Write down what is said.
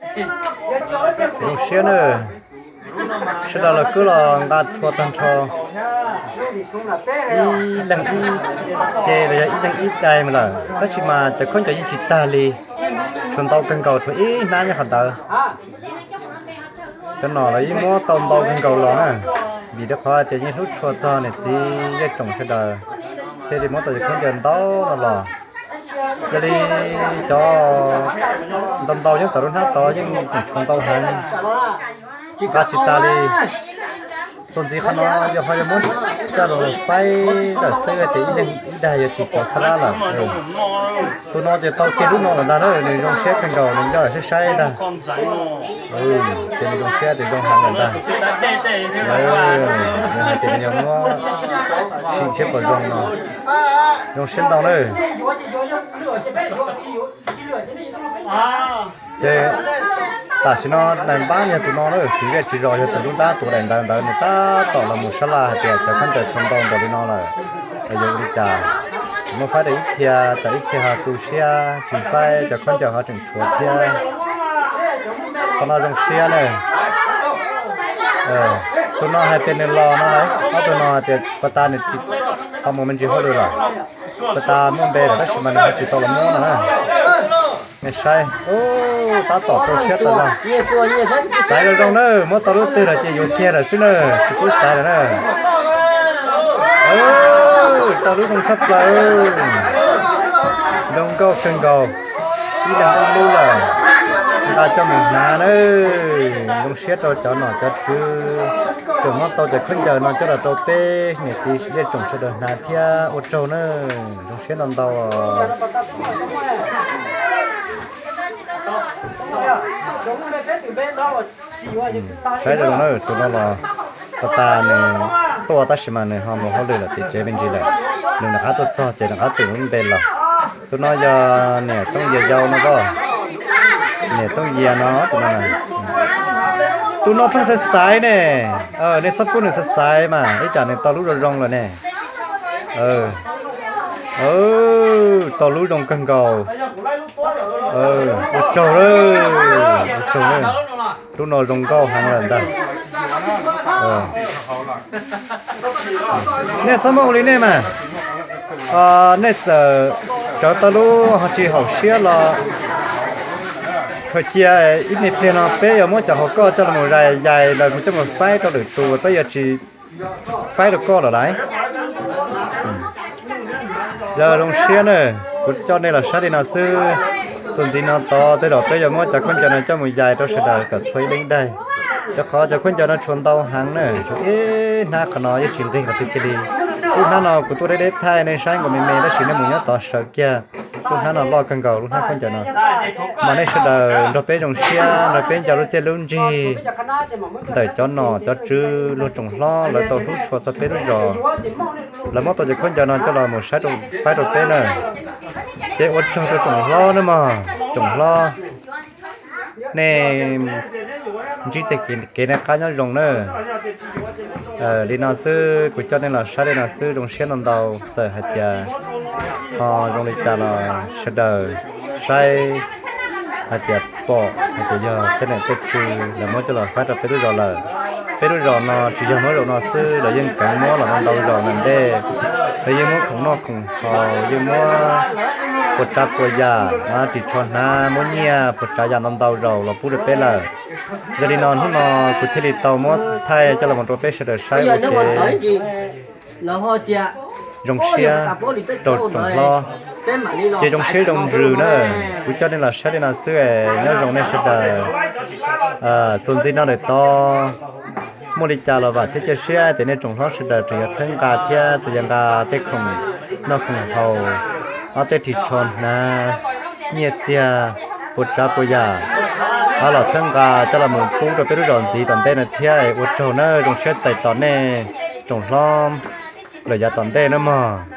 Zoo siab na, sawv daws los kuj los nqa txhua tag nrho, ib leeg ib ce los yog ib leeg ib daim mas lawm, tab sis mas cov khaub ncaws yeej tsis tag li, tshuav ntau kawg nkaus, tshuav ib hnab nyob qhov ntawd. Cov no los yeej muab tau ntau kawg nkaus los na, vim rau qhov tias yeej hlub tshua txog niam txiv zej tsoom sawv daws, thiaj li muab tau cov khaub ncaws ntau no los. Yog li cov ntau ntau nyob tom lub hnab tod yeej tseem tshuav ntau heev, nqa tsis tas li. Txuas ntxiv qhov no yog ho yuav muab coj los faib lawm xwb tias ib leeg ib daim yuav tsis txaus xab lab lawm. Tus no ces tau kiag lub no lawm ntag na, nws zoo siab kawg nkaus, nws nyob saib saib ntag. Ces nws zoo siab tias zoo heev lawm ntag. Nws hais tias nws yog muab sim seb puas zoo no, zoo siab ntau na. Ces tam sim no daim npab yog tus no na, tsis zej tsis zos yog tus nruab nrab tus daim ntawv ntawd nws tab tom los mus sab laj hais tias cov khaub ncaws tshuav ntau npaum li no lawm, yuav ua li cas. Muab faib rau ib txhia, tsam ib txhia ho tu siab tsis faib, cov khaub ncaws ho tseem tshuav thiab. Qhov no zoo siab na. Tus no hais tias nws los no, ob tug no hais tias puas tas nws ho mus me ntsis hauj lwm lawm, puas tas muaj npe lawm tab sis mas nws ho tsis tau los muab no na. Nej saib, tab tom rau siab tas zog. Xaiv zoo zoo na, muab tau lub twg los ces yuav kiag lawm xwb na, tsis pub xaiv lawm na. Tau lub zoo tshaj plaws, zoo nkauj kawg nkaus, ib leeg ib lub lawm, nqa coj mus hnav na. Zoo siab rau cov nom cov tswv tseem muab tau cov khaub ncaws no coj los rau peb niam txiv zej tsoom sawv daws hnav thiab ua tsaug na. Zoo siab ntau ntau. Saib zoo zoo na, tus no los puas tas nws tuaj tab sis mas nws ho mus hauj lwm lawm tim tsev me ntsis lawm. Nws rov qab tuaj txog ces rov qab twm lub npe los. Tus no yog niam Tooj Yias yau no os. Niam Tooj Yias no tus no. Tus no pheej xaiv xaiv ne. Nej txhob pub nws xaiv xaiv mas ib tsam nws tau lub zoo zoo lawm ne. Tau lub zoo kawg nkaus. Ua tsaug, ua tsaug. Lub no zoo nkauj heev lawm ntag. Nej txhob muab ua li nej mas. Nej txawm tsawv tau lub ho tsis haum siab los khaws cia, ib me pliag no peb yuav muab cov hauv koj coj los mus zais yais los coj mus faib rau lwm tus, peb yuav tsis faib rau koj lawm lauj. Yog zoo siab na, kuv coj nej los saib li no xwb. Txuas ntxiv no tod tej zaum peb yuav muab cov khaub ncaws no coj mus yais rau sawv daws kom txhua ib leeg daig, rau qhov cov khaub ncaws no tshuav ntau heev na, tshuav ib hnab qhov no yeej tsis nqig qhov twg kiag li. Lub hnab no kuv tuaj deb deb thaij nej saib nkaus me me tab sis nej mus nyob tod sawv kiag. Lub hnab no loj kawg nkaus lub hnab khaub ncaws no. Mas nej sawv daws nrog peb zoo siab, nrog peb nco lub txiaj lub ntsig ntawm cov nom cov tswv luag tsoom hlob lawv tau hlub tshua txog peb lub zos. Lawv muab tau cov khaub ncaws no coj los mus faib rau peb na. Ces ua tsaug rau tsoom hlob nawb mog, tsoom hlob. Nej ntsib tej kev noj qab nyob zoo na. Li no xwb, kuv coj nej los saib li no xwb, zoo siab ntau ntau. Txawm hais tias ho zoo li cas los sawv daws saib hais tias pom hais tias yog tej nom tej tswv lawv muab coj los faib rau peb lub zos lawm. Peb lub zos no tsis yog muab zaum no xwb, lawv yeej kheev muab los ntau ntau zaus ntawm ntej. Lawv yeej muab khoom noj khoom haus, yeej muab puas tsav puas yam, ris tsho hnav, muab nyiaj puas tsav yam ntau ntau zaus los pub rau peb lawm. Yog li no hnub no kuv thiaj li tau muab thaij coj los rau peb sawv daws saib ua ke. Zoo siab rau tsoom hlob, ces zoo siab zoo ntsws na. Kuv coj nej los saib li no xwb, nyob zoo nej sawv daws. Txuas ntxiv no lawm tod, muaj li cas los vam thiab cia siab tias nej tsoom hlob sawv daws tseem yuav txhawb nqa thiab txawm yuav nqa tej khoom noj khoom haus, ob tej ris tsho hnav, nyiaj txiag, puas tsav puas yam, ho los txhawb nqa coj los mus pub rau peb lub zos ntxiv tom ntej no thiab. Ua tsaug na, zoo siab txais tos nej tsoom hlob lawm yav tom ntej na mog.